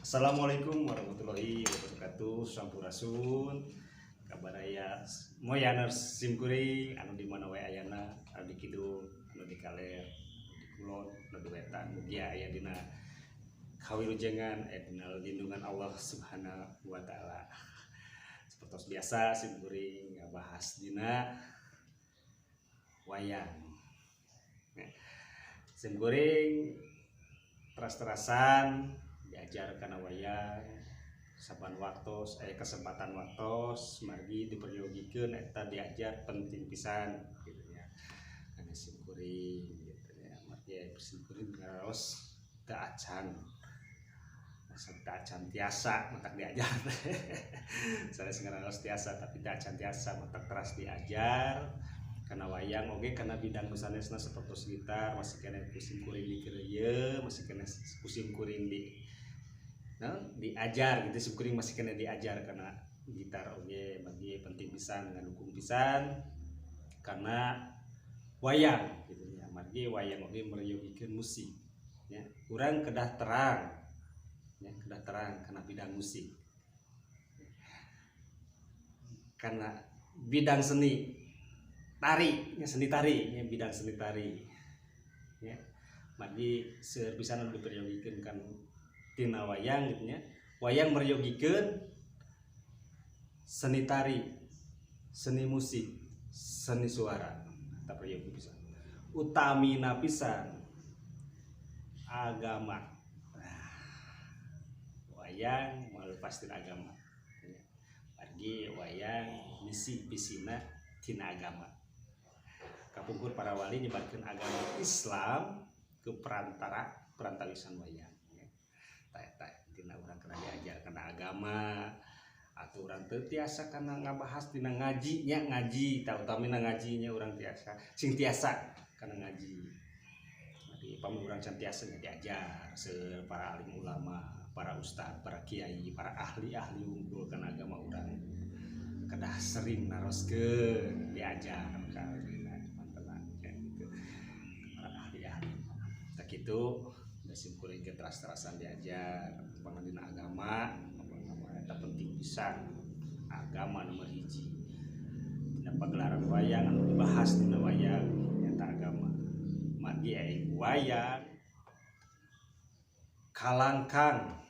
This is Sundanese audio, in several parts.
Assalamualaikum warahmatullahi wabarakatuh. Sampurasun. Kabaraya Moyaners simkuring anu di mana wae ayana, anu di kidul, anu di kaler, anu di kulon, anu di wetan. Mugia aya dina kawilujengan, aya dina lindungan Allah Subhanahu wa taala. Seperti biasa simkuring ngabahas dina wayang. Simkuring teras-terasan diajar kana wayang saban waktos aya kesempatan waktos margi diperyogikeun eta diajar penting pisan gitu ya kana simkuring gitu ya margi simkuring ngaraos teu acan masa teu acan tiasa matak diajar sanes ngaraos tiasa tapi teu acan tiasa matak teras diajar kana wayang oge kana bidang nu sanesna sapertos gitar masih keneh ku simkuring dikeureuyeuh masih keneh ku simkuring di nah, diajar gitu simkuring masih kena diajar karena gitar oge bagi penting pisan ngadukung pisan karena wayang gitu ya margi wayang oge meryogikeun musik ya urang kedah terang ya kedah terang karena bidang musik karena bidang seni tari ya seni tari ya bidang seni tari ya margi seueur pisan anu diperyogikeun kan tina wayang gitu nya wayang meryogikeun seni tari seni musik seni suara eta peryogi pisan utamina pisan agama. Nah, wayang moal lepas tina agama margi wayang misi visina tina agama kapungkur para wali nyebarkeun agama Islam ke perantara perantawisan wayang eta tina urang kena diajar kana agama atau urang teu tiasa kana ngabahas tina ngaji nya ngaji tah utamina ngajinya urang tiasa sing tiasa kana ngaji jadi pami urang can tiasa nya diajar seueur para alim ulama para ustad para kiai para ahli-ahli unggul kana agama urang kedah sering naroskeun diajar ka dina mantena gitu para ahli-ahli tah kitu da simkuring ge teras-terasan diajar pangandina agama eta penting pisan agama nomor hiji dina pagelaran wayang anu dibahas dina wayang eta agama margi aya wayang kalangkang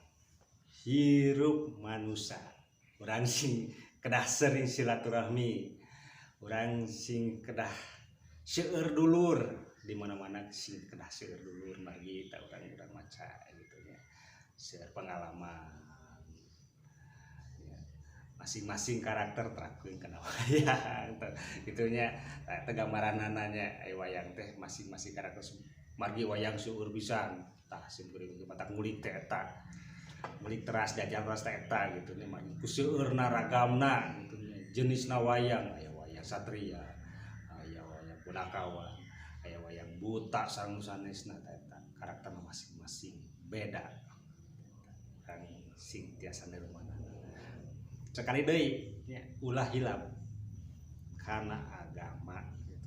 hirup manusa urang sing kedah sering silaturahmi urang sing kedah seueur dulur di mana-mana sing kedah seueur dulur margi ta urang-urang maca gitu nya seueur pengalaman ya. Masing-masing karakter terakuin kana wayang gitu nya eta gambaranana nya aya wayang teh masing-masing karakter margi wayang seueur pisan tah simkuring ge matak ngulik teh eta ngulik teras diajar teras teh eta gitu nya margi ku seueurna ragamna gitu nya jenisna wayang aya wayang satria aya wayang punakawan aya wayang buta sareng nu sanesna tah eta karakterna masing-masing beda kang sing tiasa nirumanana sekali deui nya ulah hilap kana agama gitu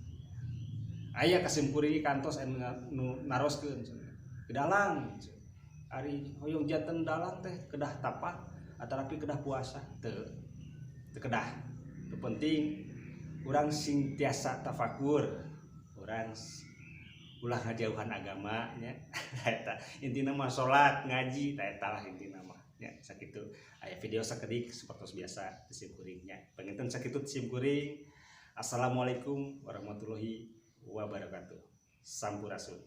aya ka simkuring kantos anu naroskeun dalang ari hoyong janten dalang teh kedah tapa atanapi kedah puasa teu teu kedah teu penting urang sing tiasa tafakur urang ulah ngajauhan agama nya eta intina mah salat ngaji ta eta lah intina mah nya sakitu aya video sakedik sapertos biasa ti simkuring nya panginten sakitu ti simkuring. Assalamualaikum warahmatullahi wabarakatuh. Sampurasun.